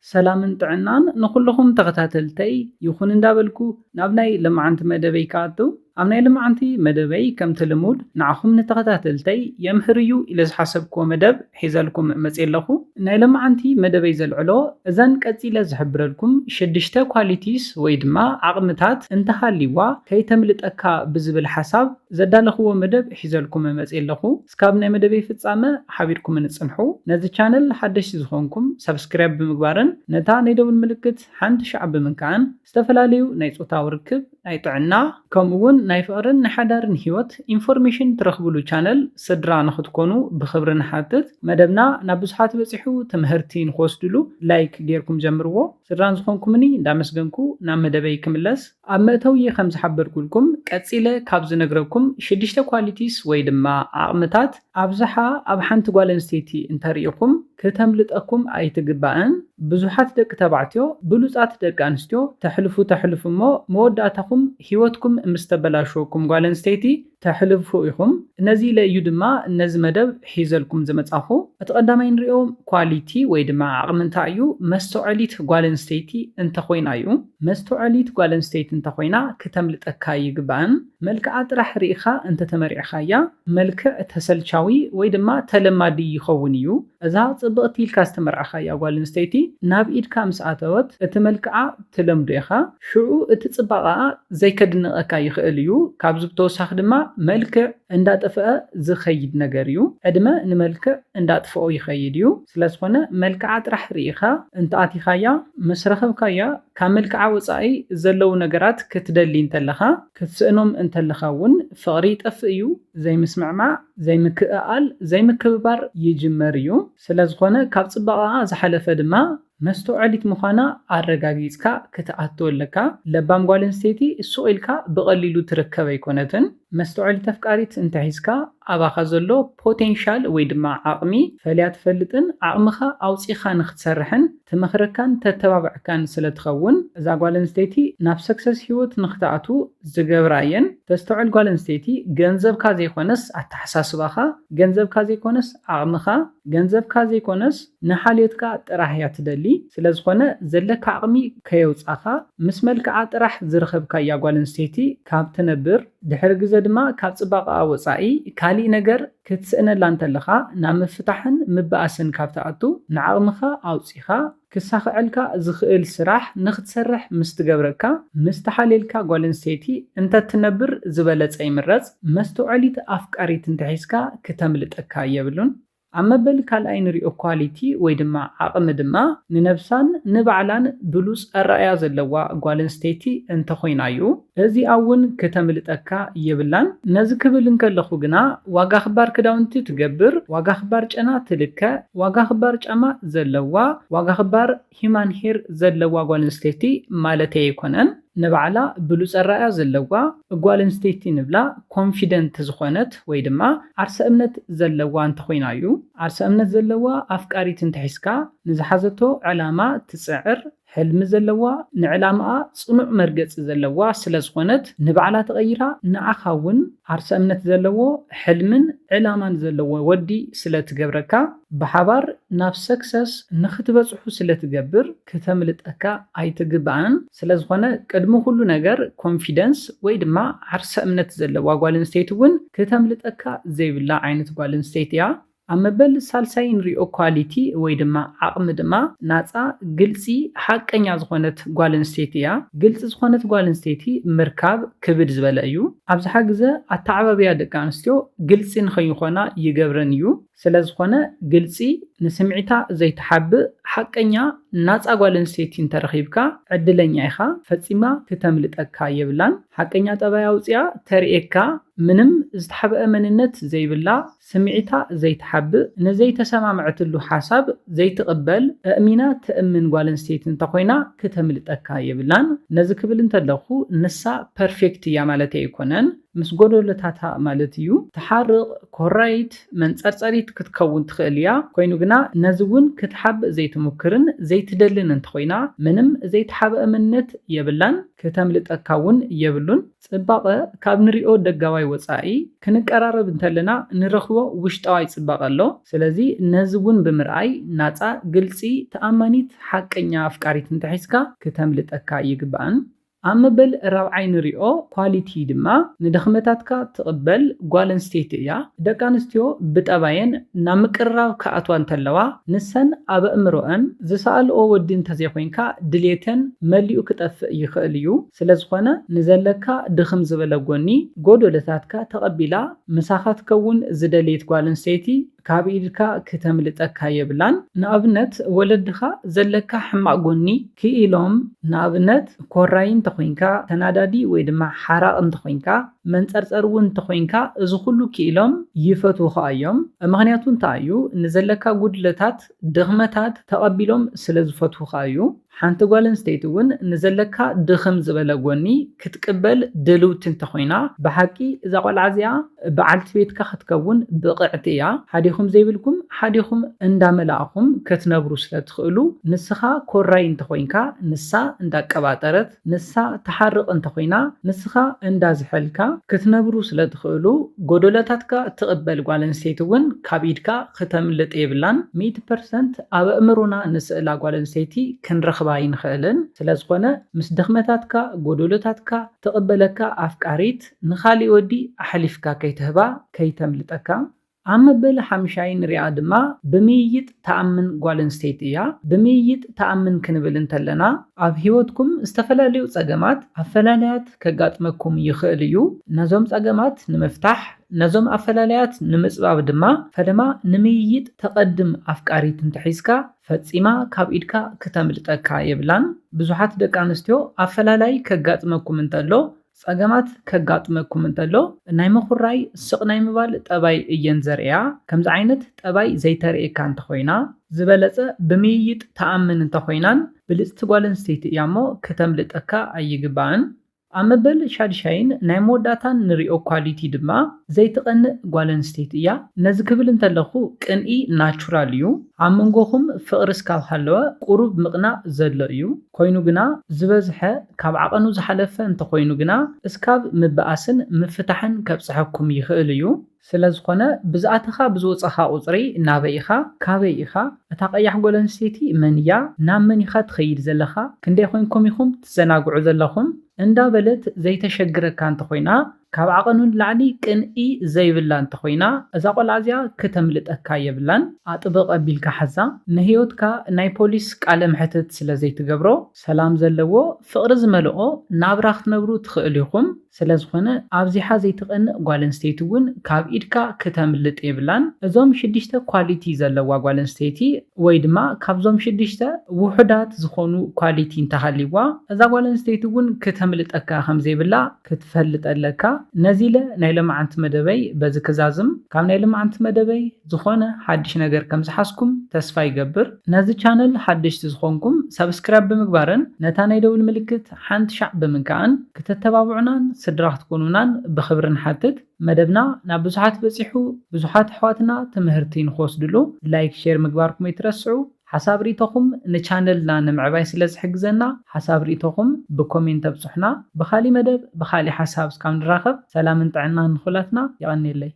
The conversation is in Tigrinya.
ሰላምን ጥዕናን ንኹልኹም ተኸታተልተይ ይኹን እንዳበልኩ፣ ናብ ናይ ለማዓንቲ መደበይ ክኣቱ። ኣብ ናይ ለማዓንቲ መደበይ ከምቲ ልሙድ ንዓኹም ንተኸታተልተይ የምህር እዩ ኢለ ዝሓሰብክዎ መደብ ሒዘልኩም መፅየ ኣለኹ። ናይ ለማዓንቲ መደበይ ዘልዕሎ እዘን ቀፂለ ዝሕብረልኩም ሽዱሽተ ኳሊቲስ ወይ ድማ ዓቕምታት እንተሃልይዋ ከይተምልጠካ ብዝብል ሓሳብ ዘዳለኽዎ መደብ ሒዘልኩም መፅየ ኣለኹ። እስካብ ናይ መደበይ ፍፃመ ሓቢርኩም ንፅንሑ። ነዚ ቻነል ሓደሽቲ ዝኾንኩም ሰብስክራይብ ብምግባርን ነታ ናይ ደውል ምልክት ሓንቲ ሻዕ ብምንካዕን ዝተፈላለዩ ናይ ፆታዊ ርክብ፣ ናይ ጥዕና፣ ከምኡ እውን ናይ ፍቕርን ናይ ሓዳርን ህይወት ኢንፎርሜሽን ትረኽብሉ ቻነል ስድራ ንኽትኮኑ ብኽብሪ ንሓትት። መደብና ናብ ብዙሓት በፂሑ ትምህርቲ ንክወስድሉ ላይክ ጌርኩም ጀምርዎ። ስድራን ዝኾንኩምኒ እንዳመስገንኩ ናብ መደበይ ክምለስ። ኣብ መእተዊ ከም ዝሓበርኩልኩም ቀፂለ ካብ ዝነግረኩም ሽዱሽተ ኳሊቲስ ወይ ድማ ዓቕምታት ኣብዝሓ ኣብ ሓንቲ ጓል ኣንስተይቲ እንተሪኢኹም ክተምልጠኩም ኣይትግባእን። ብዙሓት ደቂ ተባዕትዮ ብሉፃት ደቂ ኣንስትዮ ተሕልፉ ተሕልፉ እሞ መወዳእታኹም ህይወትኩም ምስ ተበላሸወኩም ጓል ኣንስተይቲ ተሕልፉ ኢኹም። ነዚ ኢለ እዩ ድማ ነዚ መደብ ሒዘልኩም ዝመጻኹ። እቲ ቀዳማይ ንሪኦ ኳሊቲ ወይ ድማ ዓቕሚ እንታይ እዩ? መስተውዐሊት ጓል ኣንስተይቲ እንተኾይና እዩ። መስተውዐሊት ጓል ኣንስተይቲ እንተኾይና ክተምልጠካ ይግባእን። መልክዓ ጥራሕ ርኢኻ እንተተመሪዕኻያ መልክዕ ተሰልቻዊ ወይ ድማ ተለማዲ ይኸውን እዩ። እዛ ጽብቕቲ ኢልካ ዝተመርዓኻያ ጓል ኣንስተይቲ ናብ ኢድካ ምስ ኣተወት እቲ መልክዓ ትለምዶ ኢኻ። ሽዑ እቲ ጽባቐኣ ዘይከድንቐካ ይኽእል እዩ። ካብዚ ብተወሳኺ ድማ መልክዕ እንዳጠፍአ ዝኸይድ ነገር እዩ። ዕድመ ንመልክዕ እንዳጥፍኦ ይኸይድ እዩ። ስለ ዝኾነ መልክዓ ጥራሕ ርኢኻ እንተኣቲኻያ ምስ ረኸብካያ ካብ መልክዓ ወጻኢ ዘለዉ ነገራት ክትደሊ እንተለኻ ክትስእኖም እንተለኻ እውን ፍቕሪ ይጠፍእ እዩ። ዘይምስምዕማዕ፣ ዘይምክእኣል፣ ዘይምክብባር ይጅመር እዩ። ስለ ዝኾነ ካብ ጽባቐኣ ዝሓለፈ ድማ መስተውዐሊት ምዃና ኣረጋጊጽካ ክትኣቱ ኣለካ። ለባም ጓል ኣንስተይቲ ሱቕ ኢልካ ብቐሊሉ ትርከብ ኣይኮነትን። መስተውዐሊት ኣፍቃሪት እንተሒዝካ ኣባኻ ዘሎ ፖቴንሻል ወይ ድማ ዓቕሚ ፈልያ ትፈልጥን ዓቕምኻ ኣውጺኻ ንክትሰርሕን ትመኽረካን ተተባብዐካን ስለ ትኸውን እዛ ጓል ኣንስተይቲ ናብ ሰክሰስ ህይወት ንክትኣቱ ዝገብራ እየን። ተስተውዕል ጓል ኣንስተይቲ ገንዘብካ ዘይኮነስ ኣተሓሳስባኻ፣ ገንዘብካ ዘይኮነስ ዓቕምኻ፣ ገንዘብካ ዘይኮነስ ንሓልዮትካ ጥራሕ እያ ትደሊ። ስለ ዝኾነ ዘለካ ዓቕሚ ከየውጻኻ ምስ መልክዓ ጥራሕ ዝረኸብካያ ጓል ኣንስተይቲ ካብ ትነብር ድሕሪ ግዘ ድማ ካብ ጽባቐኣ ወጻኢ ካሊእ ነገር ክትስእነላ እንተለኻ ናብ ምፍታሕን ምበኣስን ካብ ትኣቱ ንዓቕምኻ ኣውጺኻ ክሳኽዐልካ ዝኽእል ስራሕ ንኽትሰርሕ ምስ ትገብረካ ምስ ተሓልየልካ ጓል ኣንስተይቲ እንተትነብር ዝበለጸ ይምረጽ። መስተውዐሊት ኣፍቃሪት እንተሒዝካ ክተምልጠካ የብሉን። ኣብ መበል ካልኣይ ንሪኦ ኳሊቲ ወይ ድማ ዓቕሚ ድማ ንነብሳን ንባዕላን ብሉጽ ኣረኣያ ዘለዋ ጓል ኣንስተይቲ እንተኾይና እዩ። እዚኣ እውን ክተምልጠካ የብላን። ነዚ ክብል እንከለኹ ግና ዋጋ ክባር ክዳውንቲ ትገብር፣ ዋጋ ክባር ጨና ትልከ፣ ዋጋ ክባር ጫማ ዘለዋ፣ ዋጋ ክባር ሂማን ሄር ዘለዋ ጓል ኣንስተይቲ ማለተይ ኣይኮነን። ንባዕላ ብሉጽ ኣረኣያ ዘለዋ ጓል ኣንስተይቲ ንብላ ኮንፊደንት ዝኾነት ወይ ድማ ዓርሰ እምነት ዘለዋ እንተኾይና እዩ። ዓርሰ እምነት ዘለዋ ኣፍቃሪት እንተሒዝካ ንዝሓዘቶ ዕላማ ትጽዕር፣ ሕልሚ ዘለዋ፣ ንዕላማኣ ጽኑዕ መርገጺ ዘለዋ ስለ ዝኾነት ንባዕላ ተቐይራ ንዓኻ እውን ዓርሰ እምነት ዘለዎ ሕልምን ዕላማን ዘለዎ ወዲ ስለ ትገብረካ ብሓባር ናብ ሰክሰስ ንኽትበጽሑ ስለ ትገብር ክተምልጠካ ኣይትግባእን። ስለ ዝኾነ ቅድሚ ኩሉ ነገር ኮንፊደንስ ወይ ድማ ዓርሰ እምነት ዘለዋ ጓል ኣንስተይቲ እውን ክተምልጠካ ዘይብላ ዓይነት ጓል ኣንስተይቲ እያ። ኣብ መበል ሳልሳይ ንሪኦ ኳሊቲ ወይ ድማ ዓቕሚ ድማ ናፃ፣ ግልፂ፣ ሓቀኛ ዝኾነት ጓል ኣንስተይቲ እያ። ግልፂ ዝኾነት ጓል ኣንስተይቲ ምርካብ ክብድ ዝበለ እዩ። ኣብዝሓ ግዘ ኣተዓባብያ ደቂ ኣንስትዮ ግልፂ ንኸይኾና ይገብረን እዩ። ስለ ዝኾነ ግልፂ፣ ንስምዒታ ዘይትሓብእ ሓቀኛ ናፃ ጓል ኣንስተይቲ እንተረኺብካ ዕድለኛ ኢኻ። ፈፂማ ክተምልጠካ የብላን። ሓቀኛ ጠባይ ኣውፅኣ ተርእየካ ምንም ዝተሓብአ መንነት ዘይብላ፣ ስምዒታ ዘይትሓብእ፣ ንዘይተሰማምዐትሉ ሓሳብ ዘይትቕበል፣ ኣእሚና ተእምን ጓል ኣንስተይቲ እንተኾይና ክተምልጠካ የብላን። ነዚ ክብል እንተለኹ ንሳ ፐርፌክት እያ ማለተይ ኣይኮነን። ምስ ጎደሎታታ ማለት እዩ። ትሓርቕ፣ ኮራይት፣ መንጸርጸሪት ክትከውን ትኽእል እያ። ኮይኑ ግና ነዚ እውን ክትሓብእ ዘይትሙክርን ዘይትደልን እንተኾይና፣ ምንም ዘይተሓብአ መንነት የብላን፣ ክተምልጠካ እውን የብሉን። ጽባቐ ካብ ንሪኦ ደጋዋይ ወጻኢ፣ ክንቀራረብ እንተለና ንረኽቦ ውሽጣዋይ ጽባቐ ኣሎ። ስለዚ ነዚ እውን ብምርኣይ ናጻ፣ ግልጺ፣ ተኣማኒት፣ ሓቀኛ ኣፍቃሪት እንተሒዝካ ክተምልጠካ ይግባእን። ኣብ መበል ራብዓይ ንሪኦ ኳሊቲ ድማ ንድኽመታትካ ትቕበል ጓል ኣንስተይቲ እያ። ደቂ ኣንስትዮ ብጠባየን ናብ ምቅርራብ ክኣትዋ እንተለዋ ንሰን ኣብ ኣእምሮአን ዝሰኣልኦ ወዲ እንተዘይኮይንካ ድሌተን መሊኡ ክጠፍእ ይኽእል እዩ። ስለዝኾነ ንዘለካ ድኽም ዝበለ ጎኒ ጎደሎታትካ ተቐቢላ ምሳኻ ትከውን ዝደለየት ጓል ኣንስተይቲ ካብ ኢድካ ክተምልጠካ የብላን። ንኣብነት ወለድኻ ዘለካ ሕማቕ ጎኒ ክኢሎም፣ ንኣብነት ኮራይ እንተኾይንካ፣ ተናዳዲ ወይ ድማ ሓራቕ እንተኾይንካ፣ መንጸርጸር እውን እንተኾይንካ፣ እዚ ኩሉ ክኢሎም ይፈትዉኻ እዮም። ምኽንያቱ እንታይ እዩ? ንዘለካ ጉድለታት፣ ድኽመታት ተቐቢሎም ስለ ዝፈትዉኻ እዩ። ሓንቲ ጓል ኣንስተይቲ እውን ንዘለካ ድኽም ዝበለ ጎኒ ክትቅበል ድልውቲ እንተኾይና፣ ብሓቂ እዛ ቆልዓ እዚኣ በዓልቲ ቤትካ ክትከውን ብቕዕቲ እያ። ሓዲኹም ዘይብልኩም ሓዲኹም እንዳመላእኹም ክትነብሩ ስለ ትኽእሉ፣ ንስኻ ኮራይ እንተኾይንካ፣ ንሳ እንዳቀባጠረት፣ ንሳ ትሓርቕ እንተኾይና፣ ንስኻ እንዳዝሐልካ ክትነብሩ ስለ ትኽእሉ፣ ጎደሎታትካ ትቕበል ጓል ኣንስተይቲ እውን ካብ ኢድካ ክተምልጥ የብላን። ሚእቲ ፐርሰንት ኣብ ኣእምሮና ንስእላ ጓል ኣንስተይቲ ክንረኽባ ኣይንኽእልን። ስለ ዝኾነ፣ ምስ ድኽመታትካ፣ ጎደሎታትካ ትቕበለካ ኣፍቃሪት ንኻሊእ ወዲ ኣሕሊፍካ ከይትህባ፣ ከይተምልጠካ። ኣብ መበል ሓምሻይ ንሪኣ ድማ ብምይይጥ ትኣምን ጓል ኣንስተይቲ እያ። ብምይይጥ ትኣምን ክንብል እንተለና፣ ኣብ ህይወትኩም ዝተፈላለዩ ጸገማት፣ ኣፈላላያት ከጋጥመኩም ይኽእል እዩ። ነዞም ጸገማት ንምፍታሕ፣ ነዞም ኣፈላላያት ንምጽባብ ድማ፣ ፈለማ ንምይይጥ ተቐድም ኣፍቃሪት እንተሒዝካ፣ ፈጺማ ካብ ኢድካ ክተምልጠካ የብላን። ብዙሓት ደቂ ኣንስትዮ ኣፈላላይ ከጋጥመኩም እንተሎ፣ ጸገማት ከጋጥመኩም እንተሎ፣ ናይ ምኹራይ፣ ስቕ ናይ ምባል ጠባይ እየን ዘርእያ። ከምዚ ዓይነት ጠባይ ዘይተርእየካ እንተኾይና፣ ዝበለጸ ብምይይጥ ትኣምን እንተኾይናን ብልጽቲ ጓል ኣንስተይቲ እያ እሞ፣ ክተምልጠካ ኣይግባእን። ኣብ መበል ሻድሻይን ናይ መወዳእታን ንሪኦ ኳሊቲ ድማ ዘይትቐንእ ጓል ኣንስተይቲ እያ። ነዚ ክብል እንተለኹ ቅንኢ ናቹራል እዩ። ኣብ መንጎኹም ፍቕሪ እስካብ ሃለወ ቁሩብ ምቕናእ ዘሎ እዩ። ኮይኑ ግና ዝበዝሐ ካብ ዓቐኑ ዝሓለፈ እንተኾይኑ ግና እስካብ ምብኣስን ምፍታሕን ከብጽሐኩም ይኽእል እዩ። ስለ ዝኾነ ብዝኣተኻ ብዝወጸኻ ቁጽሪ ናበይ ኢኻ? ካበይ ኢኻ? እታ ቀያሕ ጓል ኣንስተይቲ መን እያ? ናብ መን ኢኻ ትኸይድ ዘለኻ? ክንደይ ኮይንኩም ኢኹም ትዘናግዑ ዘለኹም? እንዳበለት ዘይተሸግረካ እንተኾይና፣ ካብ ዓቐኑ ንላዕሊ ቅንኢ ዘይብላ እንተኾይና፣ እዛ ቆልዓ እዚኣ ክተምልጠካ የብላን። ኣጥብቕ ኣቢልካ ሓዛ። ንህይወትካ ናይ ፖሊስ ቃለ መሕትት ስለ ዘይትገብሮ፣ ሰላም ዘለዎ፣ ፍቕሪ ዝመልኦ ናብራ ክትነብሩ ትኽእሉ ኢኹም። ስለ ዝኾነ፣ ኣብዚሓ ዘይትቐንእ ጓል ኣንስተይቲ እውን ካብ ኢድካ ክተምልጥ የብላን። እዞም ሽዱሽተ ኳሊቲ ዘለዋ ጓል ኣንስተይቲ ወይ ድማ ካብዞም ሽዱሽተ ውሑዳት ዝኾኑ ኳሊቲ እንተሃልይዋ፣ እዛ ጓል ኣንስተይቲ እውን ክተምልጠካ ከም ዘይብላ ክትፈልጥ ኣለካ። ነዚ ኢለ ናይ ሎማዓንቲ መደበይ በዚ ክዛዝም። ካብ ናይ ሎማዓንቲ መደበይ ዝኾነ ሓድሽ ነገር ከም ዝሓዝኩም ተስፋ ይገብር። ነዚ ቻነል ሓደሽቲ ዝኾንኩም ሳብስክራይብ ብምግባርን ነታ ናይ ደውል ምልክት ሓንቲ ሻዕ ብምንካእን ክተተባብዑናን ስድራ ክትኮኑናን ብኽብሪ ንሓትት። መደብና ናብ ብዙሓት በጺሑ፣ ብዙሓት ኣሕዋትና ትምህርቲ ንኽወስድሉ ላይክ፣ ሼር ምግባርኩም ኣይትረስዑ። ሓሳብ ርእይቶኹም ንቻነልና ንምዕባይ ስለ ዝሕግዘና፣ ሓሳብ ርእይቶኹም ብኮሜንት ኣብጽሑና። ብኻሊእ መደብ ብኻሊእ ሓሳብ እስካብ ንራኸብ፣ ሰላምን ጥዕናን ንኹላትና። የቐንየለይ።